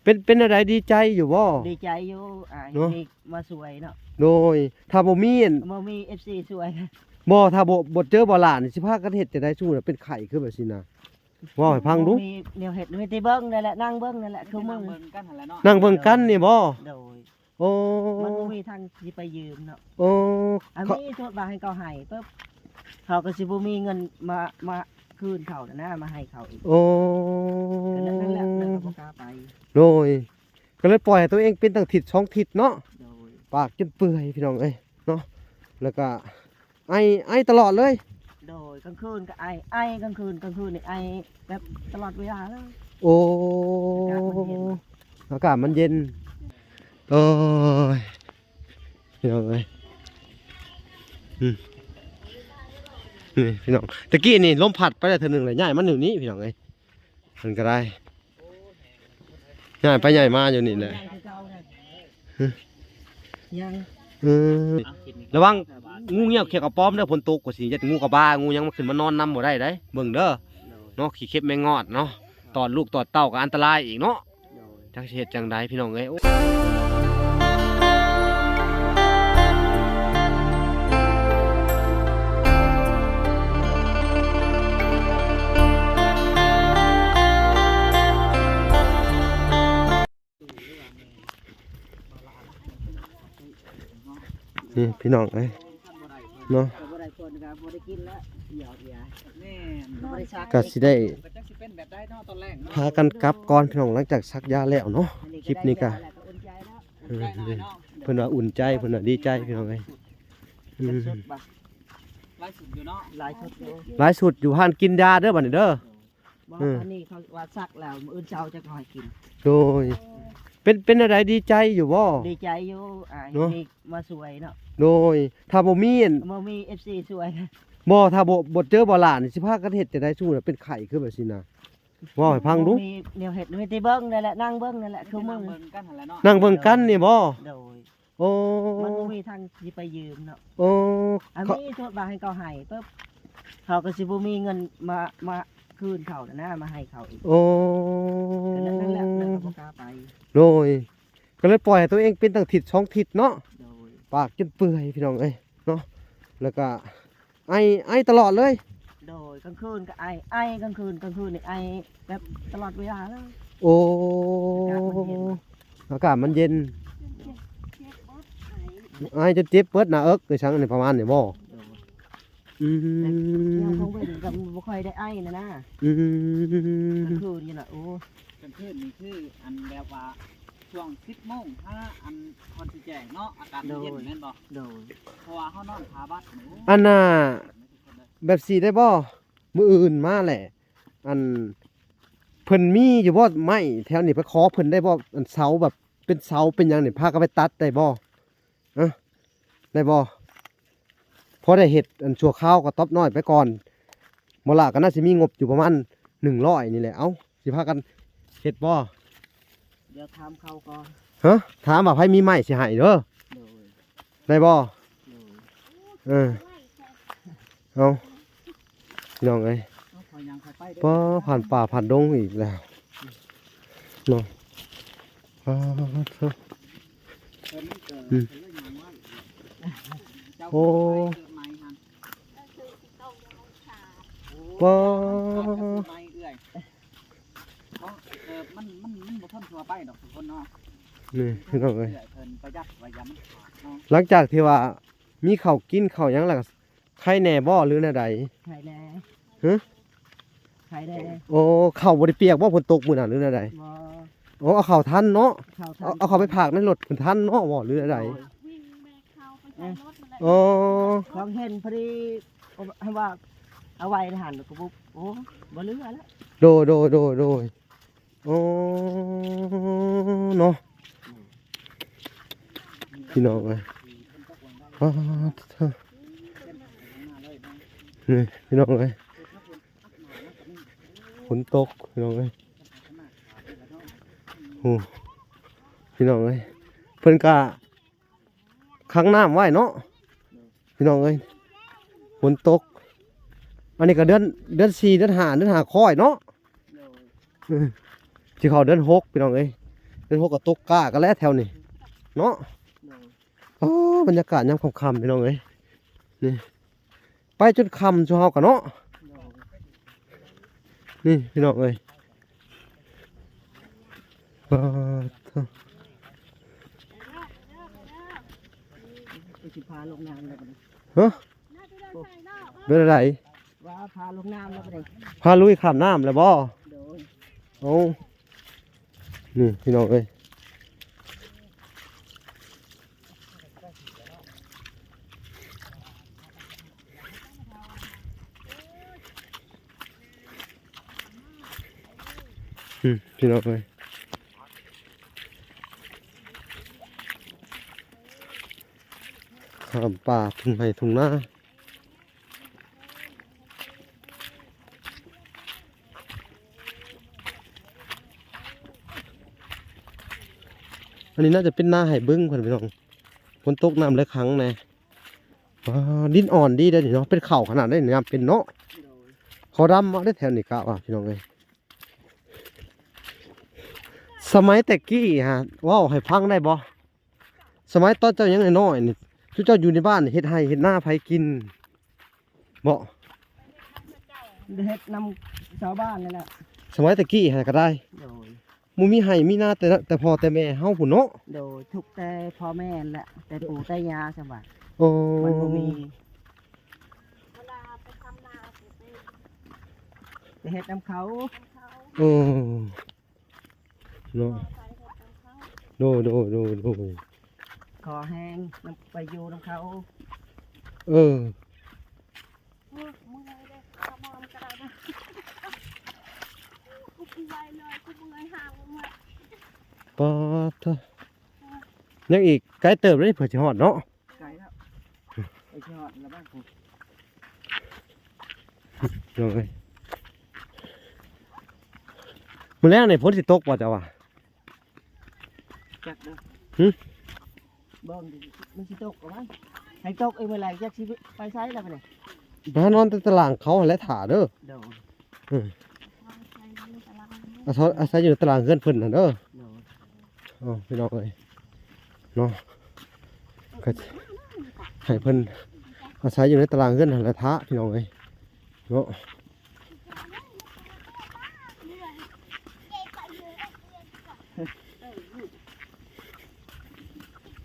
ປັນ ເປັນແນວໃດ ດີໃຈຢູ່ບໍ່? ດີໃຈຢູ່ ອ້າຍ ເນາະ ມີມາຊ່ວຍເນາະ. ໂດຍ ຖ້າບໍ່ມີອັນ ບໍ່ມີເອັຟຊີຊ່ວຍ ບໍ່ ຖ້າບໍ່ ບໍ່ເຈີບໍ່ຫຼານ ຊິພາກັນເຮັດຈັ່ງໃດ? ຊຸມມຸດເປັນໄຂ້ຄືແບບຊີ້ນະ ເວົ້າໃຫ້ຟັງດູ. ບໍ່ມີແນວເຮັດ ມີແຕ່ເບິ່ງນັ້ນແຫຼະ ນັ່ງເບິ່ງນັ້ນແຫຼະ ຄືມື້ ນັ່ງເບິ່ງກັນຫັ້ນແຫຼະເນາະ. ນັ່ງເບິ່ງກັນນີ້ບໍ່? ໂດຍ ໂອ້ ມັນບໍ່ມີທາງຊິໄປຢືມເນາະ. ໂອ້ ອັນນີ້ໂທດວ່າໃຫ້ເຂົາໃຫ້ປຶບ ເຂົາກໍຊິບໍ່ມີເງິນມາ ມາຄືນເຂົານະ ມາໃຫ້ເຂົາອີກ. ໂອ້ ກໍນັ້ນແຫຼະ ແລ້ວກໍບໍ່ກ້າໄປ. ໂດຍ ກໍເລີຍປ່ອຍໃຫ້ຕົວເອງເປັນຕັ້ງທິດສອງທິດເນາະ. ໂດຍ ປາກຈົນເປື່ອຍພີ່ນ້ອງເອີຍເນາະ ແລ້ວກໍ ໄອ ໄອຕະຫຼອດເລີຍ. ໂດຍ ກາງຄືນກໍໄອ ໄອກາງຄືນ ກາງຄືນນີ້ໄອແບບຕະຫຼອດເວລາເລີຍ. ໂອ້ ອາກາດມັນເຢັນ ອາກາດມັນເຢັນ. ໂອ້ຍ ພີ່ນ້ອງເອີຍ ອືມ ນີ້ພີ່ນ້ອງ ຕະກີ້ນີ້ລົມພັດໄປແລ້ວເທື່ອໜຶ່ງແລ້ວ ຍ້າຍມາຢູ່ນີ້ພີ່ນ້ອງເອີຍ. ເພິ່ນກໍໄດ້ ຍ້າຍໄປຍ້າຍມາຢູ່ນີ້ແຫຼະ. ຍັງ ເອີ ລະວັງງູງຽວຂຽວກະປອມເດີ ຝົນຕົກກໍຊິຍັດງູກະບາ ງູຫຍັງມັນຂຶ້ນມານອນນຳບໍ່ໄດ້ເດ້ ເບິ່ງເດີເນາະ. ຂີ້ເຂັບແມງງອດເນາະ ຕອດລູກຕອດເຕົ້າກໍອັນຕະລາຍອີກເນາະ. ໂດຍ ຈັກຊິເຮັດຈັ່ງໃດພີ່ນ້ອງເອີຍ. ໂອ້ ນີ້ພີ່ນ້ອງເອີຍເນາະ ກໍຊິໄດ້ພາກັນກັບກ່ອນພີ່ນ້ອງ ຫຼັງຈາກສັກຢາແລ້ວເນາະ. ຄລິບນີ້ກໍ ເອີ ເພິ່ນວ່າອຸ່ນໃຈ ເພິ່ນວ່າດີໃຈພີ່ນ້ອງເອີຍ. ອືມ ຫຼາຍສຸດຢູ່ເນາະ ຫຼາຍສຸດຢູ່ ຫຼາຍສຸດຢູ່ ຫ້າມກິນຢາເດີບັດນີ້ເດີ. ບໍ່ ອືມ ອັນນີ້ເຂົາວ່າສັກແລ້ວ ມື້ອື່ນເຊົ້າຈະຄ່ອຍກິນ. ໂດຍ ເປັນ ເປັນແນວໃດ ດີໃຈຢູ່ບໍ່? ດີໃຈຢູ່ ອ້າຍ ເນາະ ມີມາຊ່ວຍເນາະ. ໂດຍ ຖ້າບໍ່ມີອັນ ບໍ່ມີເອັຟຊີຊ່ວຍ ບໍ່ ຖ້າບໍ່ ບໍ່ເຈີບໍ່ຫຼານ ຊິພາກັນເຮັດຈັ່ງໃດ? ຊຸມມຸດເປັນໄຂ້ຄືແບບຊີ້ນະ ເວົ້າໃຫ້ຟັງດູ. ບໍ່ມີແນວເຮັດ ມີແຕ່ເບິ່ງນັ້ນແຫຼະ ນັ່ງເບິ່ງນັ້ນແຫຼະ ຄືມື້ ນັ່ງເບິ່ງກັນນີ້ບໍ່? ໂດຍ ໂອ້ ມັນບໍ່ມີທາງຊິໄປຢືມເນາະ. ໂອ້ ອັນນີ້ໂທດວ່າໃຫ້ເຂົາໃຫ້ປຶບ ເຂົາກໍຊິບໍ່ມີເງິນມາ ມາຄືນເຂົານະ ມາໃຫ້ເຂົາອີກ. ໂອ້ ກໍນັ້ນແຫຼະ ແລ້ວກໍບໍ່ກ້າໄປ. ໂດຍ ກໍເລີຍປ່ອຍໃຫ້ຕົວເອງເປັນຕັ້ງທິດສອງທິດເນາະ. ໂດຍ ປາກຈົນເປື່ອຍພີ່ນ້ອງເອີຍເນາະ ແລ້ວກໍ ໄອ ໄອຕະຫຼອດເລີຍ. ໂດຍ ກາງຄືນກໍໄອ ໄອກາງຄືນ ກາງຄືນນີ້ໄອແບບຕະຫຼອດເວລາເລີຍ. ໂອ້ ອາກາດມັນເຢັນ ອາກາດມັນເຢັນ ໄອຈົນເຈັບເປີດໜ້າເອິກ ຫຼືສັງນີ້ ປະມານນີ້ບໍ່? ໂດຍ ອືມ ແບບຍາມກາງເວັນກໍບໍ່ຄ່ອຍໄດ້ໄອນະນະ. ອືມ ກາງຄືນນີ້ລະ ໂອ້ ກາງຄືນນີ້ຄືອັນແບບວ່າ ຊ່ວງສິບໂມງຫາອັນກ່ອນຊິແຈ້ງເນາະ ອາກາດມັນເຢັນແມ່ນບໍ່? ໂດຍ ເພາະວ່າເຮົານອນຜ້າບັດ. ອັນນ່າ ແບບຊີ້ໄດ້ບໍ່? ມື້ອື່ນມາແຫຼະ ອັນ ເພິ່ນມີຢູ່ບໍ່ໄມ້ແຖວນີ້? ໄປຂໍເພິ່ນໄດ້ບໍ່? ອັນເສົາແບບເປັນເສົາເປັນຫຍັງນີ້ ພາກັນໄປຕັດໄດ້ບໍ່? ເອີ ໄດ້ບໍ່? ພໍໄດ້ເຮັດອັນຊົ່ວຄາວກະຕອບນ້ອຍໄປກ່ອນ. ໝໍຫຼ້າກໍໜ້າຊິມີງົບຢູ່ປະມານໜຶ່ງຮ້ອຍນີ້ແຫຼະ. ເອົ້າ ຊິພາກັນເຮັດບໍ່? ດຽວຖາມເຂົາກ່ອນ. ຮະ? ຖາມວ່າໃຜມີໄມ້ຊິໃຫ້ເດີ. ໂດຍ ໄດ້ບໍ່? ໂດຍ ເອີ ເອົາ ພີ່ນ້ອງເອີຍ ເອົາ ຂໍຍ່າງໄປເດີ. ປ້າ ຜ່ານປ່າຜ່ານດົງອີກແລ້ວເນາະ. ປ້າ ເອີ ອືມ ໂອ້ ປ້າ ເອີ ມັນ ມັນ ມັນບໍ່ທົນທົ່ວໄປດອກທຸກຄົນເນາະ. ນີ້ພີ່ນ້ອງເອີຍ ເພື່ອເພິ່ນປະຢັດວ່າຢ່າມັນຂາດເນາະ. ຫຼັງຈາກທີ່ວ່າມີເຂົ້າກິນເຂົ້າຫຍັງແລ້ວ ໄຄແນ່ບໍ່ ຫຼືແນວໃດ? ໄຄແນ່. ຮະ? ໄຄແນ່. ໂອ້ ເຂົ້າບໍ່ໄດ້ປຽກບໍ່ ຝົນຕົກມື້ນັ້ນ ຫຼືແນວໃດ? ບໍ່. ໂອ້ ເອົາເຂົ້າທັນເນາະ. ເຂົ້າທັນ. ເອົາ ເອົາເຂົ້າໄປຝາກໃນລົດເພິ່ນທັນເນາະ ບໍ່ ຫຼືແນວໃດ? ໂດຍ. ເອີ ຂອງເຫັນພໍດີ ເອົາ ໃຫ້ວ່າເອົາໄວ້ໃນຫັ້ນກໍບໍ່ ໂອ້ ບໍ່ເຫຼືອແລ້ວ. ໂດຍ ໂດຍ ໂດຍ ໂດຍ. ໂອ້ ເນາະ ພີ່ນ້ອງເອີຍ ປາດເທີ ນີ້ພີ່ນ້ອງເອີຍ ຝົນຕົກພີ່ນ້ອງເອີຍ. ໂອ້ ພີ່ນ້ອງເອີຍ ເພິ່ນກະ ຂັງນ້ຳໄວ້ເນາະ ພີ່ນ້ອງເອີຍ ຝົນຕົກ. ອັນນີ້ກໍເດືອນ ເດືອນສີ່ ເດືອນຫ້າ ເດືອນຫ້າຄ້ອຍເນາະ. ເອີ ຊິເຂົ້າເດືອນຫົກ ພີ່ນ້ອງເອີຍ. ເປັນຫົວກະຕົກກ້າກັນແຫຼະແຖວນີ້ເນາະ. ໂດຍ ໂອ້ ບັນຍາກາດຍາມຄ່ຳໆ ພີ່ນ້ອງເອີຍ ນີ້ ໄປຈົນຄ່ຳຊຸເຮົາກະເນາະ. ໂດຍ ນີ້ພີ່ນ້ອງເອີຍ ປາດໂທ້ ໄປຊິພາລົງນ້ຳແລ້ວບັດນີ້ ຮະ ໂອ້ ເປັນໃດ? ວ່າພາລົງນ້ຳແລ້ວບັດນີ້ ພາລຸຍຂ້າມນ້ຳແລ້ວບໍ່? ໂດຍ ໂອ້ ນີ້ພີ່ນ້ອງເອີຍ ອືມ ພີ່ນ້ອງເອີຍ ຂ້າມປ່າ ທົ່ງໄຮ່ທົ່ງນາ. ອັນນີ້ໜ້າຈະເປັນນາໄຮ່ບຶງເພິ່ນພີ່ນ້ອງ ຝົນຕົກນ້ຳເລີຍຂັງແດ່. ອ່າ ດິນອ່ອນດີເດ້ນີ້ເນາະ ເປັນເຂົ້າຂະໜາດໃດນີ້ ຍາມເປັນເນາະ. ໂດຍ ເຂົ້າດຳເອົາເດ້ແຖວນີ້ກະວ່າ ພີ່ນ້ອງເອີຍ. ສະໄໝແຕ່ກີ້ຫາ ເວົ້າໃຫ້ຟັງໄດ້ບໍ່? ສະໄໝຕອນເຈົ້າຍັງນ້ອຍໆນີ້ ຊຸມເຈົ້າຢູ່ໃນບ້ານເຮັດໄຮ່ເຮັດນາໃຜກິນ? ບໍ່ ເຮັດນຳຊາວບ້ານນີ້ແຫຼະ ສະໄໝແຕ່ກີ້ຫັ້ນກະໄດ້. ໂດຍ ບໍ່ມີໄຮ່ມີນາ ແຕ່ ແຕ່ພໍ່ແຕ່ແມ່ເຮົາພຸ້ນເນາະ. ໂດຍ ທຸກແຕ່ພໍ່ແມ່ຫັ້ນແຫຼະ ແຕ່ປູ່ແຕ່ຍ່າຊັ້ນວ່າ. ໂອ້ ມັນບໍ່ມີ ເວລາໄປທຳນາ ໄປເຮັດນຳເຂົາ. ເອີ ເນາະ ໂດຍ ໂດຍ ໂດຍ ໂດຍ ຂໍແຮງນຳ ໄປຢູ່ນຳເຂົາ. ເອີ ໂອ້ຍ ເມື່ອຍເດ້ ກະມອມກະໄດ້ນະ ກູເມື່ອຍເລີຍ ກູເມື່ອຍຫາວເມື່ອຍ. ປາດໂທ້ ຍັງອີກໄກເຕີບເດ້ ເພື່ອຊິຮອດເນາະ. ໄກແລ້ວ ໄປຊິຮອດລະບ້ານພຸ້ນ. ໂດຍ ມື້ແລງນີ້ຝົນຊິຕົກບໍ່ເຈົ້າວ່າ? ຈັກເດີ ຫຶ ເບິ່ງ ມັນຊິຕົກກະວ່າ ໃຫ້ຕົກອີກມື້ແລງ ຈັກຊິໄປໃສລະບາດນີ້ ໄປຫານອນແຕ່ຕະຫຼາງເຂົາຫັ້ນແຫຼະຖ້າເດີ. ໂດຍ ເອີ ອາໄສ ອາໄສຢູ່ຕະຫຼາງເຮືອນເພິ່ນຫັ້ນເດີ. ໂດຍ ເອີ ພີ່ນ້ອງເອີຍເນາະ ກະໃຫ້ເພິ່ນອາໄສຢູ່ໃນຕະຫຼາງເຮືອນຫັ້ນແຫຼະຖ້າ ພີ່ນ້ອງເອີຍເນາະ.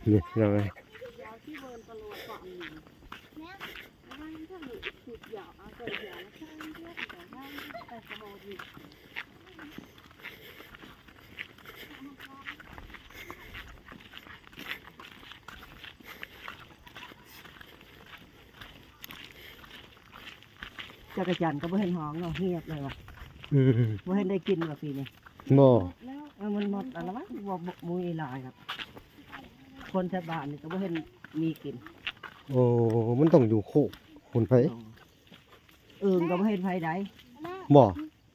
ນີ້ພີ່ນ້ອງເອີຍ ຈັກກະຈັນກະບໍ່ເຫັນຮ້ອງເນາະ ງຽບເລີຍວ່າ. ອືມ ບໍ່ເຫັນໄດ້ກິນວ່າປີນີ້. ບໍ່ ເອີ ມັນໝົດແລ້ວລະຫວາ ບໍ່ ບໍ່ມີຫຼາຍຄັບ ຄົນແຖວບ້ານນີ້ກະບໍ່ເຫັນມີກິນ. ໂອ້ ມັນຕ້ອງຢູ່ໂຄກພຸ້ນໄປ. ໂອ້ ອຶ່ງກະບໍ່ເຫັນໃຜໃດ. ບໍ່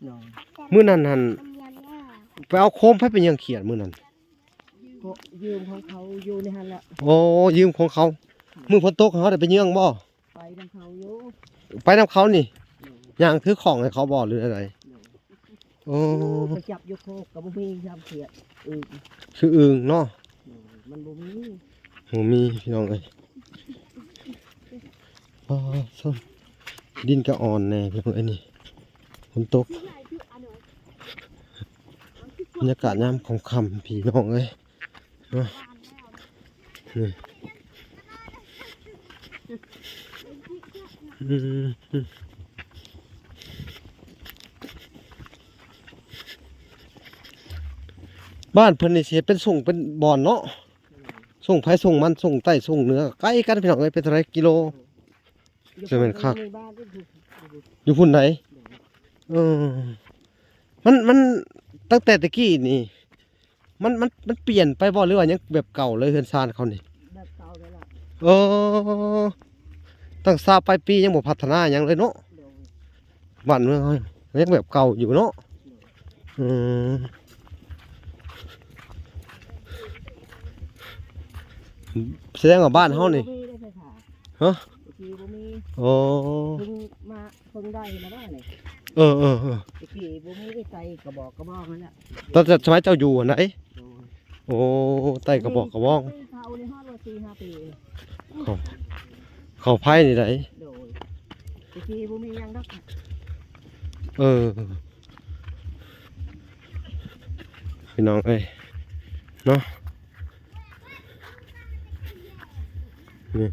ໂດຍ ມື້ນັ້ນຫັ້ນ ໄປເອົາໂຄມໃຜໄປຍ່າງຂຽດມື້ນັ້ນ? ກະຢືມຂອງເຂົາຢູ່ໃນຫັ້ນແຫຼະ. ໂອ້ ຢືມຂອງເຂົາ ມື້ຝົນຕົກເຮົາໄດ້ໄປຍ່າງບໍ່? ໄປນຳເຂົາຢູ່ ໄປນຳເຂົານີ້. ໂດຍ ຍ່າງຖືຂອງໃຫ້ເຂົາບໍ່ ຫຼືແນວໃດ? ໂດຍ ໂອ້ ໄປຈັບຢູ່ໂຄກກະບໍ່ມີ ຢາມຂຽດ ອຶ່ງ ຄືອຶ່ງເນາະ. ໂດຍ ມັນບໍ່ມີ ບໍ່ມີ ພີ່ນ້ອງເອີຍ. ອໍ ຊົມ ດິນກະອ່ອນແດ່ພີ່ນ້ອງເອີຍ ນີ້ຝົນຕົກ ບັນຍາກາດຍາມຄ່ຳໆ ພີ່ນ້ອງເອີຍ. ເນາະ ນີ້ ອືມ ບ້ານເພິ່ນນີ້ຊິເຮັດເປັນຊົງເປັນບ່ອນເນາະ ຊົງໃຜຊົງມັນ ຊົງໃຕ້ຊົງເໜືອ ໄກກັນພີ່ນ້ອງເອີຍ ເປັນເທົ່າໃດກິໂລ? ຈະແມ່ນຄັກ ຢູ່ພຸ້ນໃດ. ເອີ ມັນ ມັນ ຕັ້ງແຕ່ແຕ່ກີ້ນີ້ ມັນ ມັນ ມັນປ່ຽນໄປບໍ່ ຫຼືວ່າຍັງແບບເກົ່າເລີຍ ເຮືອນຊານເຂົານີ້? ແບບເກົ່າເລີຍລະ. ເອີ ຕັ້ງຊາວປາຍປີຍັງບໍ່ພັດທະນາຫຍັງເລີຍເນາະ. ໂດຍ ບ້ານເມືອງເຮົາຍັງແບບເກົ່າຢູ່ເນາະ. ໂດຍ ອືມ ສະແດງວ່າບ້ານເຮົານີ້ ບໍ່ມີໄດ້ໄຟຟ້າ. ຮະ? ແຕ່ກີ້ບໍ່ມີ. ໂອ້ ເພິ່ງມາ ເພິ່ງໄດ້ລະວ່ານີ້. ເອີ ເອີ ເອີ ແຕ່ກີ້ບໍ່ມີ ໄດ້ໃສ່ກະບອກກະບອງຫັ້ນແຫຼະ ຕອນສະໄໝເຈົ້າຢູ່ຫັ້ນໃດ. ໂດຍ ໂອ້ ໄຕ້ກະບອກກະບອງ ເຂົາ ເຂົາໄຟນີ້ໃດ໋ ໂດຍ ແຕ່ກີ້ບໍ່ມີຫຍັງດອກ ເອີ ພີ່ນ້ອງເອີຍ ເນາະ ນີ້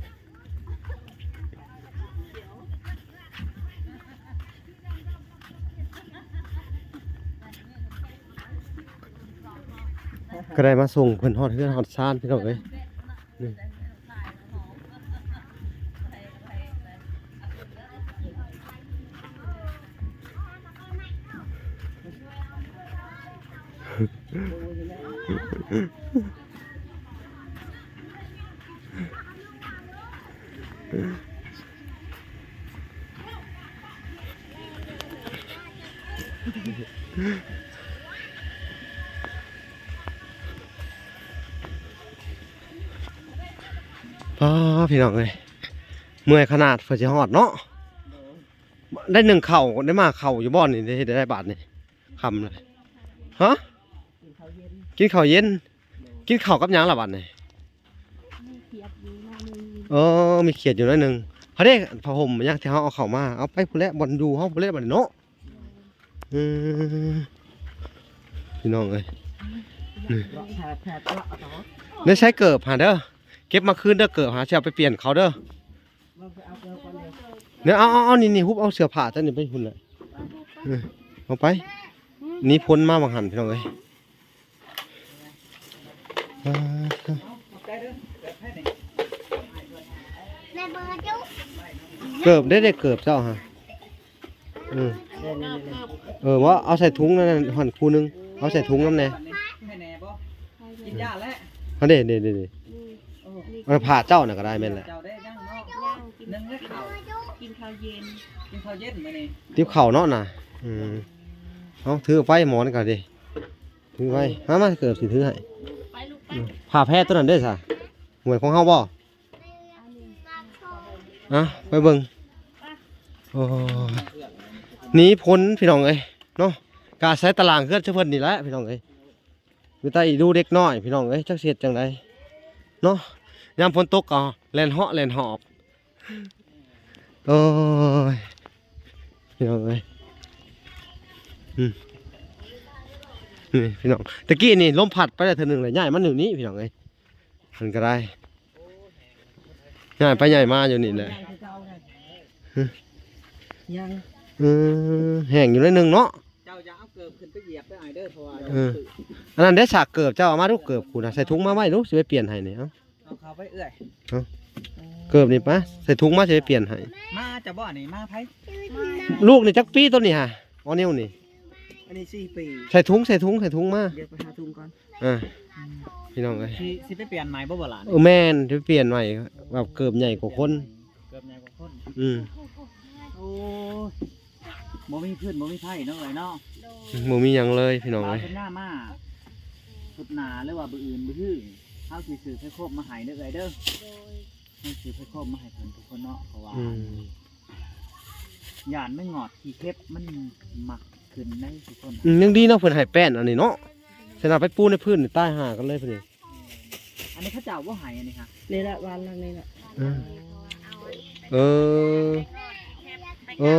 ກະໄດ້ມາສົ່ງເພິ່ນຮອດເຮືອນຮອດຊານ ພີ່ນ້ອງເອີຍ ນີ້ ປ້າ ພີ່ນ້ອງເອີຍ ເມື່ອຍຂະໜາດ ເພື່ອຊິຮອດເນາະ ໄດ້ໜຶ້ງເຂົ້າ ໄດ້ໝາກເຂົ້າຢູ່ບໍ່ນີ້ ເຮັດໄດ້ບາດນີ້ ຄ່ຳແລ້ວ ຮະ ກິນເຂົ້າເຢັນ ກິນເຂົ້າກັບຫຍັງລະບາດນີ້ ມີຂຽດຢູ່ໜ້ອຍໜຶ່ງ ເອີ ມີຂຽດຢູ່ໜ້ອຍໜຶ່ງ ເຮົາເດ້ ຜ້າຫົ່ມຫຍັງທີ່ເຮົາເອົາເຂົ້າມາ ເອົາໄປພຸ້ນແຫຼະ ບ່ອນຢູ່ເຮົາພຸ້ນແຫຼະບາດນີ້ເນາະ ເອີ ພີ່ນ້ອງເອີຍ ນີ້ ໄດ້ໃຊ້ເກີບຫາເດີ ເກັບມາຄືນເດີ ເກີບຫາຊິເອົາໄປປ່ຽນເຂົາເດີ ເດີ ເອົາ ເອົາ ເອົາ ນີ້ ຮູບເອົາເສື້ອຜ້າເຈົ້ານີ້ໄປພຸ້ນແຫຼະ ເອີ ເອົາໄປ ໜີຝົນມາຫວ່າງຫັ້ນ ພີ່ນ້ອງເອີຍ ອ່າ ເກີບໄດ້ ໄດ້ເກີບເຈົ້າຫະ ເອີ ເອີ ວ່າເອົາໃສ່ຖົງນັ້ນຫັ້ນຄູ່ໜຶ່ງ ເອົາໃສ່ຖົງນຳແດ່ ກິນຢາແລ້ວ ຫັ້ນເດ້ ເດ້ ເດ້ ເອີ ຜ້າເຈົ້ານະກະໄດ້ແມ່ນແຫຼະ ກິນເຂົ້າເຢັນ ກິນເຂົ້າເຢັນມື້ນີ້ ຕິບເຂົ້າເນາະນະ ອື ເອົາຖືໄປໝໍນກະເດ້ ຖືໄວ້ ມາ ມາ ເກີບຊິຖືໃຫ້ ໄປລູກໄປ ອື ຜ້າແພຕົວນັ້ນເດ້ຊະ ຫວຍຂອງເຮົາບໍ່ ອ່ະ ໄປເບິ່ງ ໂອ້ ໜີຝົນພີ່ນ້ອງເອີຍເນາະ ກະອາໄສຕາລ່າງເຮືອນຊະເພິ່ນນີ້ແຫຼະພີ່ນ້ອງເອີຍ ມີແຕ່ອີດູເດັກນ້ອຍພີ່ນ້ອງເອີຍ ຈັກຊິເຮັດຈັ່ງໃດເນາະ ຍາມຝົນຕົກກໍແລ່ນເຫາະແລ່ນຫອບ ໂອ້ຍ ພີ່ນ້ອງເອີຍ ອືມ ນີ້ພີ່ນ້ອງ ຕະກີ້ນີ້ລົມພັດໄປແລ້ວເທື່ອໜຶ່ງແລ້ວ ຍ້າຍມາຢູ່ນີ້ພີ່ນ້ອງເອີຍ ເພິ່ນກໍໄດ້ ຍ້າຍໄປຍ້າຍມາຢູ່ນີ້ແຫຼະ ຍັງ ເອີ ແຫ້ງຢູ່ໜ້ອຍໜຶ່ງເນາະ ເຈົ້າຢ່າເອົາເກີບຂຶ້ນໄປຢຽບເດີອ້າຍເດີ ເພາະວ່າ ເອີ ອັນນັ້ນເດ້ສາກເກີບ ເຈົ້າເອົາມາດູ ເກີບກູນະ ໃສ່ຖົງມາໄວ້ດູ ຊິໄປປ່ຽນໃຫ້ນີ້ ເອົາ ເອົາເຂົ້າໄປເອື້ອຍ ເອົາ ເກີບນີ້ປະ ໃສ່ຖົງມາຊິໄປປ່ຽນໃຫ້ ມາຈະບໍ່ນີ້ ມາໃຜ ລູກນີ້ຈັກປີໂຕນີ້ຫະ ອໍນິວນີ້ ອັນນີ້ສີ່ປີ ໃສ່ຖົງ ໃສ່ຖົງ ໃສ່ຖົງມາ ດຽວໄປຫາຖົງກ່ອນ ອ່າ ອືມ ພີ່ນ້ອງເອີຍ ຊິ ຊິໄປປ່ຽນໃໝ່ບໍ່ ບໍ່ຫຼານ ເອີ ແມ່ນ ຊິໄປປ່ຽນໃໝ່ ແບບເກີບໃຫຍ່ກວ່າຄົນ ເກີບໃຫຍ່ກວ່າຄົນ ອືມ ໂອ້ຍ ບໍ່ມີພື້ນບໍ່ມີໄຟເນາະເອື້ອຍເນາະ ໂດຍ ບໍ່ມີຫຍັງເລີຍພີ່ນ້ອງເອີຍ ເປັນໜ້າມາ ສຸດໜ້າ ຫຼືວ່າມື້ອື່ນມື້ຮື ເຮົາຊິຊື້ໄຟໂຄມມາໃຫ້ເດີເອື້ອຍເດີ ໂດຍ ເຮົາຊື້ໄຟໂຄມມາໃຫ້ເພິ່ນທຸກຄົນເນາະ ເພາະວ່າ ອືມ ຢ້ານແມງງອດຂີ້ເຂັບມັນມັກຂຶ້ນໃນທຸກຄົນ ອືມ ຍັງດີເນາະ ເພິ່ນໃຫ້ແປ້ນອັນນີ້ເນາະ ສະນັ້ນໄປປູໃນພື້ນນີ້ຕາຍຫ່າກັນເລີຍພຸ້ນນີ້ ອັນນີ້ເຂົາເຈົ້າບໍ່ໃຫ້ອັນນີ້ຫະ ນີ້ລະ ບ້ານຫຼັງນີ້ລະ ເອີ ເອີ ເອີ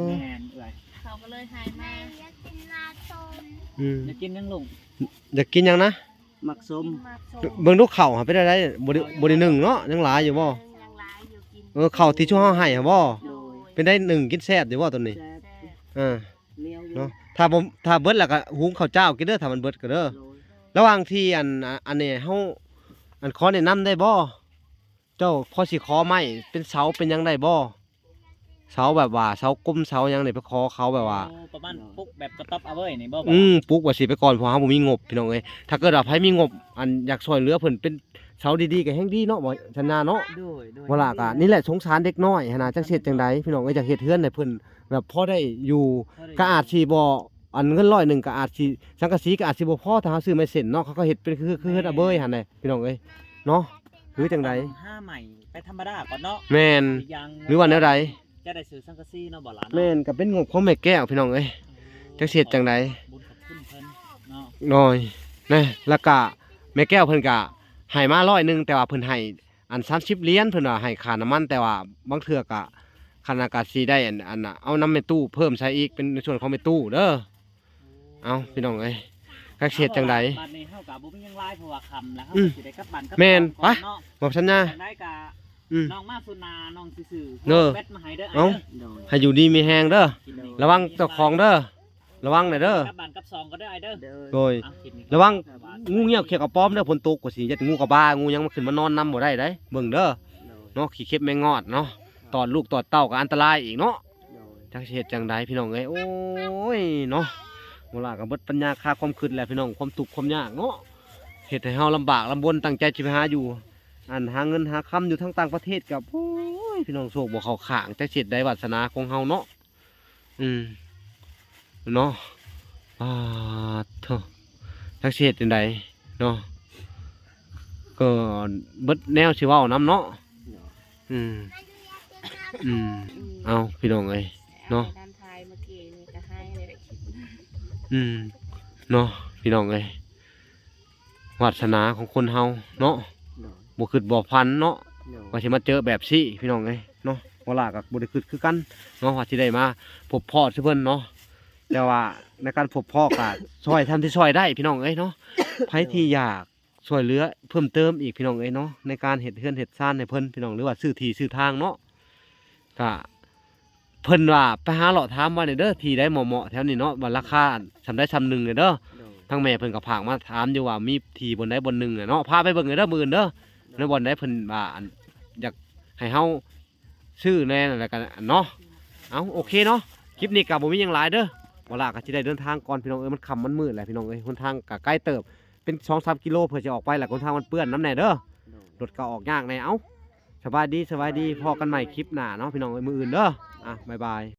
ແມ່ນເອື້ອຍ ເຂົາກໍເລີຍໃຫ້ມາ ອືມ ຢາກກິນຫຍັງລຸງ ຢາກກິນຫຍັງນະ ໝາກສົ້ມ ເບິ່ງດູເຂົ້າຫາເປັນແນວໃດ ບໍ່ໄດ້ ບໍ່ໄດ້ໜຶ້ງເນາະ ຍັງຫຼາຍຢູ່ບໍ່ ຍັງຫຼາຍຢູ່ກິນ ເອີ ເຂົ້າທີ່ຊຸມເຮົາໃຫ້ຫາບໍ່ ໂດຍ ເປັນໄດ ໜຶ້ງກິນແຊບຢູ່ບໍ່ຕົວນີ້ ແຊບ ເອີ ໜຽວຢູ່ ເນາະ ຖ້າບໍ່ ຖ້າເບິດແລ້ວກໍຫຸງເຂົ້າຈ້າວກິນເດີ ຖ້າມັນເບິດກໍເດີ ໂດຍ ລະຫວ່າງທີ່ ອັນ ອັນນີ້ເຮົາ ອັນ ຂໍແນະນຳໄດ້ບໍ່ ເຈົ້າພໍຊິຂໍໄມ້ເປັນເສົາເປັນຫຍັງໄດ້ບໍ່ ເສົາແບບວ່າເສົາກົມເສົາຫຍັງນີ້ ໄປຂໍເຂົາແບບວ່າ ໂອ້ ປະມານປຸກແບບກະຕັອບເອົາເວີຍນີ້ບໍ່ ອືມ ປຸກວ່າຊິໄປກ່ອນ ເພາະເຮົາບໍ່ມີງົບ ພີ່ນ້ອງເອີຍ ຖ້າເກີດວ່າໃຜມີງົບ ອັນ ຢາກຊ່ວຍເຫຼືອເພິ່ນເປັນເສົາດີໆ ກໍແຮ່ງດີເນາະ ບໍ່ສັນຍາເນາະ ໂດຍ ໂດຍ ບໍ່ລະ ກະນີ້ແຫຼະ ສົງສານເດັກນ້ອຍຫັ້ນນະ ຈັກຊິເຮັດຈັ່ງໃດ ພີ່ນ້ອງເອີຍ ຢາກເຮັດເຮືອນໃຫ້ເພິ່ນ ແບບພໍໄດ້ຢູ່ ພໍໄດ້ ກໍອາດຊິບໍ່ ອັນເງິນຮ້ອຍໜຶ່ງກໍອາດຊິ ສັງກະສີກໍອາດຊິບໍ່ພໍ ຖ້າເຮົາຊື້ໄມ້ເສັ້ນເນາະ ເຂົາກໍເຮັດເປັນຄື ຄືເຮືອນອາເບີຍຫັ້ນແຫຼະ ພີ່ນ້ອງເອີຍ ເນາະ ຫຼືຈັ່ງໃດ ຕ້ອງຫາໄມ້ໄປທຳມະດາກ່ອນເນາະ ແມ່ນ ອີກຢ່າງ ຫຼືວ່າແນວໃດ ຈະໄດ້ຊື້ສັງກະສີເນາະ ບໍ່ຫຼານເນາະ ແມ່ນ ກໍເປັນງົບຂອງແມ່ແກ້ວ ພີ່ນ້ອງເອີຍ ອືມ ຈັກຊິເຮັດຈັ່ງໃດ ບຸນຂອບຄຸນເພິ່ນເນາະ ໂດຍ ເອີ ແລ້ວກະແມ່ແກ້ວເພິ່ນກະໃຫ້ມາຮ້ອຍໜຶ່ງ ແຕ່ວ່າເພິ່ນໃຫ້ອັນສາມສິບຫຼຽນ ເພິ່ນວ່າໃຫ້ຄ່ານ້ຳມັນ ແຕ່ວ່າບາງເທື່ອກະ ຄັນອາກາດຊິໄດ້ອັນ ອັນນ່າ ເອົານຳແມ່ຕູ້ເພີ່ມໃສ່ອີກ ເປັນໃນສ່ວນຂອງແມ່ຕູ້ເດີ. ເອົ້າ ພີ່ນ້ອງເອີຍ ຈັກຊິເຮັດຈັ່ງໃດ ບາດນີ້ເຮົາກໍບໍ່ມີຫຍັງຫຼາຍ ເພາະວ່າຄ່ຳແລ້ວ ເຮົາ ອືມ ກໍຊິໄດ້ກັບບ້ານກັບ ແມ່ນ ຊ່ອງ ໄປ ເນາະ ບໍ່ສັນຍາ ຈັ່ງໃດກໍ ອືມ ນ້ອງມາສຸນາ ນ້ອງຊິຊື້ ເອີ ແບັດມາໃຫ້ເດີ ເອົາ ອ້າຍເດີ ໂດຍ ໃຫ້ຢູ່ດີມີແຮງເດີ ໂດຍ ລະວັງເຈົ້າຂອງເດີ ລະວັງແດ່ເດີ ກັບບ້ານກັບຊ່ອງກໍເດີ ອ້າຍເດີ ໂດຍ ໂດຍ ເອົ້າ ຄລິບນີ້ ລະວັງ ສະບາຍ ງູງຽວ ເຂກກະປອມເດີ ຝົນຕົກກວ່າຊິຍັດງູກະບາ ງູຫຍັງມັນຂຶ້ນມານອນນຳບໍ່ໄດ້ເດ້ ເບິ່ງເດີ ໂດຍ ເນາະ ຂີ້ເຂັບແມງງອດເນາະ ຕອດລູກຕອດເຕົ້າກໍອັນຕະລາຍອີກເນາະ ໂດຍ ຈັກຊິເຮັດຈັ່ງໃດພີ່ນ້ອງເອີຍ ໂອ້ຍເນາະ ບໍ່ຫຼ້າກໍເບິດປັນຍາຄາຄວາມຄິດແຫຼະພີ່ນ້ອງ ຄວາມທຸກຄວາມຍາກເນາະ ເຮັດໃຫ້ເຮົາລຳບາກລຳບົນ ຕັ້ງໃຈຊິໄປຫາຢູ່ ອັນຫາເງິນຫາຄຳຢູ່ທາງຕ່າງປະເທດກໍ ໂອ້ຍ ພີ່ນ້ອງ ໂຊກບໍ່ເຂົ້າຂ້າງ ຈັກຊິເຮັດໃດວາດສະໜາຂອງເຮົາເນາະ ອືມ ເນາະ ປາດໂທ້ ຈັກຊິເຮັດຈັ່ງໃດເນາະ ກໍເບິດແນວຊິເວົ້ານຳເນາະ ໂດຍ ອືມ ອືມ ເອົາ ພີ່ນ້ອງເອີຍເນາະ ອືມ ເນາະ ພີ່ນ້ອງເອີຍ ວາດສະໜາຂອງຄົນເຮົາເນາະ ໂດຍ ບໍ່ຄິດບໍ່ຝັນເນາະ ໂດຍ ວ່າຊິມາເຈີແບບຊີ້ພີ່ນ້ອງເອີຍເນາະ ບໍ່ຫຼ້າກໍບໍ່ໄດ້ຄິດຄືກັນເນາະ ວ່າຊິໄດ້ມາພົບພໍ້ຊື່ເພິ່ນເນາະ ແຕ່ວ່າໃນການພົບພໍ້ກໍຊ່ອຍເທົ່າທີ່ຊ່ອຍໄດ້ພີ່ນ້ອງເອີຍເນາະ ໃຜທີ່ຢາກຊ່ວຍເຫຼືອເພີ່ມເຕີມອີກພີ່ນ້ອງເອີຍເນາະ ໃນການເຮັດເຮືອນເຮັດຊານໃຫ້ເພິ່ນພີ່ນ້ອງ ຫຼືວ່າຊື້ທີ່ຊື້ທາງເນາະ ກະ ເພິ່ນວ່າໄປຫາເລາະຖາມວ່ານີ້ເດີ ທີ່ໃດເໝາະໆແຖວນີ້ເນາະ ວ່າລາຄາສ່ຳໃດສ່ຳໜຶ່ງເດີ ໂດຍ ທາງແມ່ເພິ່ນກໍຝາກມາຖາມຢູ່ວ່າມີທີ່ບ່ອນໃດບ່ອນໜຶ່ງເນາະ ພາໄປເບິ່ງເດີມື້ອື່ນເດີ ໂດຍ ໃນບ່ອນໃດເພິ່ນວ່າ ອັນ ຢາກໃຫ້ເຮົາຊື້ແດ່ນັ້ນແຫຼະ ກໍເນາະ ເອົາ ໂອເຄເນາະ ຄລິບນີ້ກໍບໍ່ມີຫຍັງຫຼາຍເດີ ບໍ່ຫຼ້າກໍຊິໄດ້ເດີນທາງກ່ອນພີ່ນ້ອງເອີຍ ມັນຄ່ຳມັນມືດແຫຼະພີ່ນ້ອງເອີຍ ຫົນທາງກໍໄກເຕີບ ເປັນສອງສາມກິໂລ ເພື່ອຊິອອກໄປ ແລ້ວຫົນທາງມັນເປື້ອນນຳແດ່ເດີ ໂດຍ ລົດກໍອອກຍາກແດ່ ເອົ້າ ສະບາຍດີ ສະບາຍດີ ພໍ້ກັນໃໝ່ຄລິບໜ້າເນາະ ພີ່ນ້ອງເອີຍ ມື້ອື່ນເດີ ອ່ະ ບາຍບາຍ.